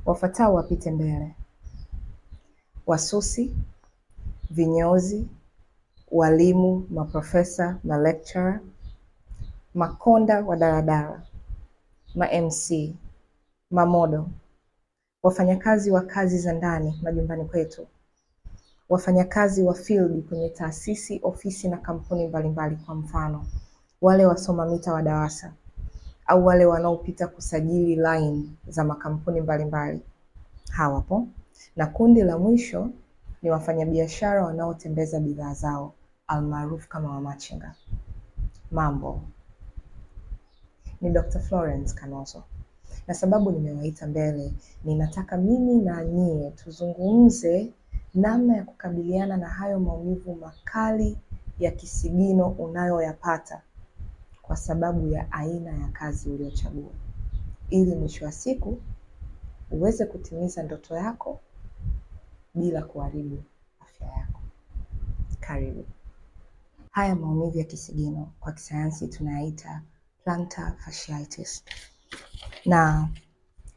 Wafuatao wapite mbele: wasusi, vinyozi, walimu, maprofesa, malecturer, makonda wa daladala, ma-MC, mamodo, wafanyakazi wa kazi za ndani majumbani kwetu, wafanyakazi wa field kwenye taasisi, ofisi na kampuni mbalimbali, kwa mfano wale wasoma mita wa DAWASA au wale wanaopita kusajili line za makampuni mbalimbali, hawapo. Na kundi la mwisho ni wafanyabiashara wanaotembeza bidhaa zao almaarufu kama wamachinga. Mambo, ni Dr. Florence Kanozo, na sababu nimewaita mbele, ninataka mimi na nyie tuzungumze namna ya kukabiliana na hayo maumivu makali ya kisigino unayoyapata kwa sababu ya aina ya kazi uliyochagua, ili mwisho wa siku uweze kutimiza ndoto yako bila kuharibu afya yako. Karibu. Haya maumivu ya kisigino kwa kisayansi tunayaita plantar fasciitis, na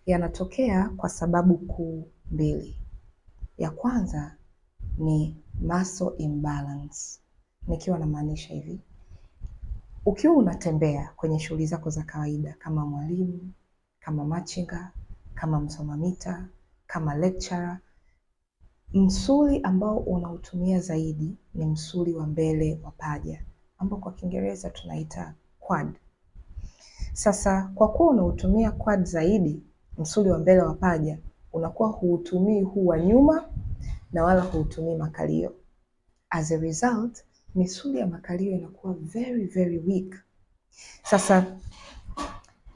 yanatokea kwa sababu kuu mbili. Ya kwanza ni muscle imbalance, nikiwa namaanisha hivi: ukiwa unatembea kwenye shughuli zako za kawaida kama mwalimu, kama machinga, kama msoma mita, kama lecturer, msuli ambao unautumia zaidi ni msuli wa mbele wa paja ambao kwa Kiingereza tunaita quad. Sasa kwa kuwa unautumia quad zaidi, msuli wa mbele wa paja, unakuwa huutumii huu wa nyuma na wala huutumii makalio. As a result, misuli ya makalio inakuwa very very weak. Sasa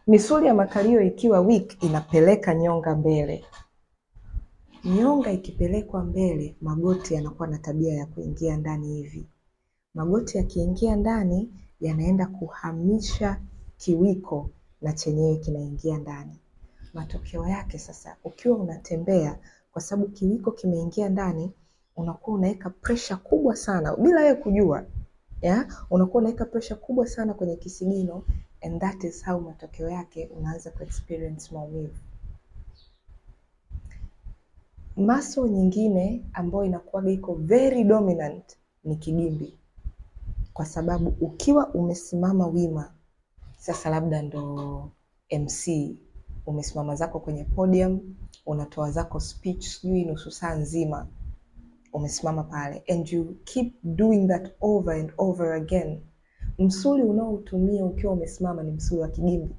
misuli ya makalio ikiwa weak inapeleka nyonga mbele. Nyonga ikipelekwa mbele, magoti yanakuwa na tabia ya kuingia ndani hivi. Magoti yakiingia ndani yanaenda kuhamisha kiwiko na chenyewe kinaingia ndani. Matokeo yake sasa, ukiwa unatembea, kwa sababu kiwiko kimeingia ndani, unakuwa unaweka pressure kubwa sana bila wewe kujua, ya unakuwa unaweka pressure kubwa sana kwenye kisigino, and that is how matokeo yake unaanza kuexperience maumivu. Muscle nyingine ambayo inakuwaga iko very dominant ni kigimbi, kwa sababu ukiwa umesimama wima, sasa labda ndo MC umesimama zako kwenye podium, unatoa zako speech sijui nusu saa nzima, umesimama pale and you keep doing that over and over again. Msuli unaoutumia ukiwa umesimama ni msuli wa kigimbi.